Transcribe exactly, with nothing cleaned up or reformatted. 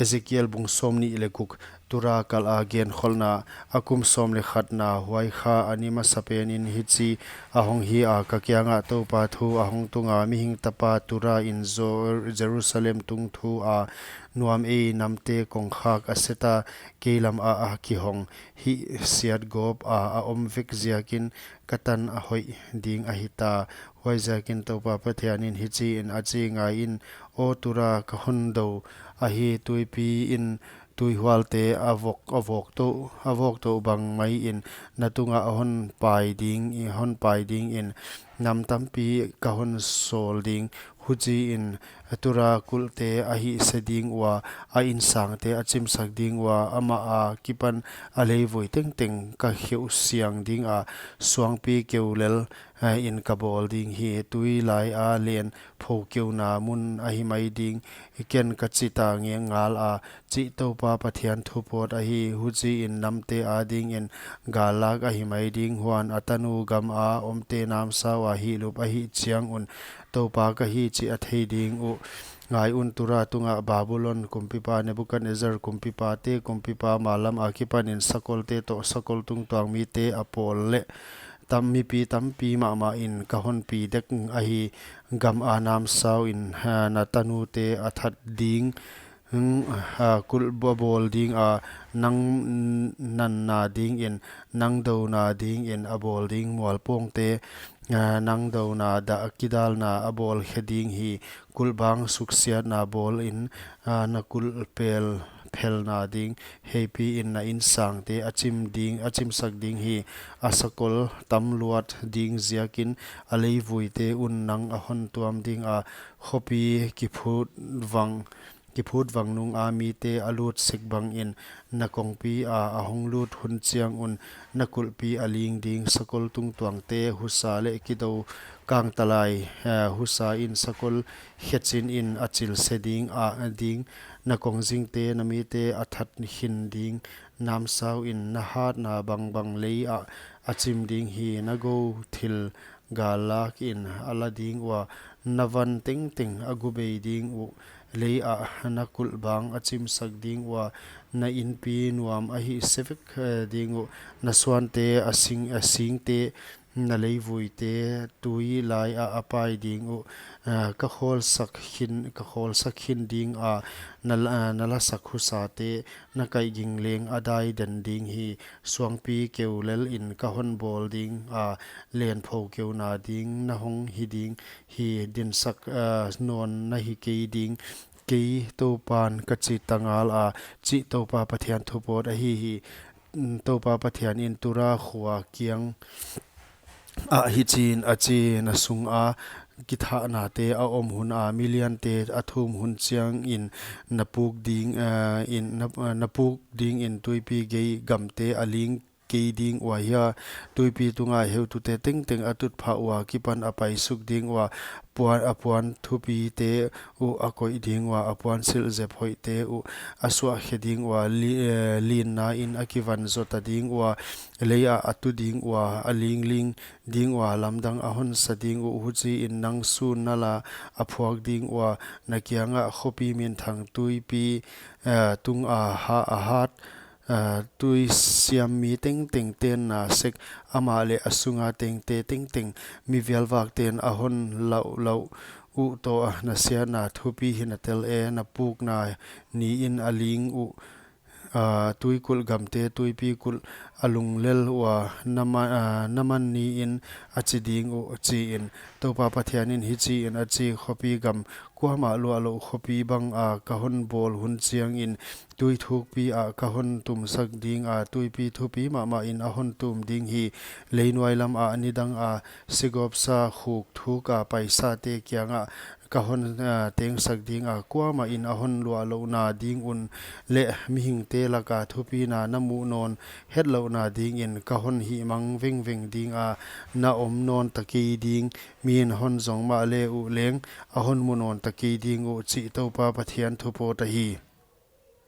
Ezekiel bung sawmnih leh guk. Tura kal a genkholhna. A kum sawm leh khatna, huai kha a ni masapen in hichi a hong hi a, ka kiangah Toupa thu a hong tung a, Mihing tapa, Tura in Zo-, Jerusalem tung thu a nuam ei, namte kongkhak a set a, kei lam ah a kihong, hih siatgawp a a om vek ziakin ka tan a hoih ding ahi ta. Huaiziakin Toupa Pathian in hichi in a chi, Ngai in, aw Tura, ka hon dou ahi, tuipi in tuihualte a vawk, a vawk tou, a vawk tou bang mai in na tungah a hon pai ding, i hon pai ding in, nam tampi ka hon sawl ding. Huchi in Tura kulhte a hihse ding ua, a insangte a chimsak ding ua, amah a kipan a leivui tengteng ka kheuh siang ding a, suangpi keulel, eh, in ka bawl ding hi. Tui lai a len phoukeuna mun ahi mai ding, ken ka chi ta ngal a, chih Toupa Pathian thupawt ahi. Huchi in namte ading in gallak ahi mai ding, huan a tanu gam a omte namsau a hihlup ahih chiang un Toupa ka hi chih a thei ding uh. Ngai un, Tura tungah Babulon kumpipa Nebukadnezzar kumpipa te kumpipa mal lam a kipan in sakolte toh sakol tungtuang mite a pawl leh tam, mipi tampi mahmah in ka hon pi dek ahi. Gam a namsau in, ha, na tanute a that ding, hmm, ha, kulh ba-, bawl ding a, nang nanna ding in, nang douna ding in a bawl ding. Mualpawngte, ha, nang douna dah kidalna a bawl khe ding hi. Kulhbang suksiatna bawl in, ha, na kulh pel phelna ding, heipi in na insangte a chim ding, a chimsak ding hi. A sakol tam luat ding ziakin a leivuite un nang a hon tuam ding a, khopi kiphut vang, kiphut vang nung a mite a lut sek bang in na kongpi a a hong lut hun chiang un na kulhpi a ling ding. Sakol tungtuangte husa leh kidou kangtalai, eh, husa in sakol khechin in a chilse ding a ding. Na kongzingte na mite a that khin ding. Namsau in na hatna bangbang lei ah a chim ding hi. Na gou thil gallak in a la ding ua, na van tengteng a gubei ding uh. Lei ah na kulhbang a chimsak ding ua, na inpi nuam a hihse vek, eh, ding uh. Na suante a sing, a singte, na leivuite tui lai ah a pai ding uh. Ah, ka khawlsak khin, ka khawlsak khin ding a, na la-, ah, na lasak husate, na kaihging leng a dai den ding hi. Suangpi keulel in ka hon bawl ding a, len phoukeuna ding na hong hi ding hi. Dinsak, ah, nawn na hi kei ding, kei Toupan ka chi ta ngal a, chih Toupa Pathian thupawt ahi hi. Mm, Toupa Pathian in Tura khua kiang ah hichi in a chi, na sung a kithahnate a om hun a, miliante a thum hun chiang in na puk ding, eh, in na, eh, na puk ding in tuipi gei gamte a ling kei ding ua hia. Tuipi tunga heutute tengteng a tutphah ua kipan a paisuk ding ua, puan, a puan thupite uh a koih ding ua, a puan silh zep hoihte uh a suah khe ding ua, li-, eh, linna in a kivan zota ding ua, lei ah a tu ding ua, a lingling ding ua, lamdang a hon sa ding uh. Huchi in nang sun nala a phuak ding ua, na kiangah khopi minthang tuipi, eh, tung a ha-, a hat, eh, tuisiam mi tengteng tenna sek, amah leh a sunga tengte tengteng, mi vialvakten a hon lauh lauh uh toh, na siatna thupi hi na tel e. Na pukna ni in a ling uh, ah, tuikulh gamte tuipi kulh a lunglel ua, na ma-, ah, na man ni in a chi ding uh, chi in. Toupa Pathian in hichi in a chi, khopi gam kuamah luahlouh khopi bang a ka hon bawl hun chiang in, tui thukpi ah ka hon tumsak ding a, tuipi thupi mahmah in a hon tum ding hi. Leinuai lam ah nidang a sigawpsa khuk thuk a paisate kiangah ka hon, ah, tengsak ding a, kuamah in a hon luahlouhna ding un leh mihingte laka thupina na muh nawn hetlouhna ding in ka hon hihmang vengveng ding a, na om nawn ta kei ding, mi'n hon zong mahle uh leng a hon mu nawn ta kei ding uh, chih Toupa Pathian thupawt ahi.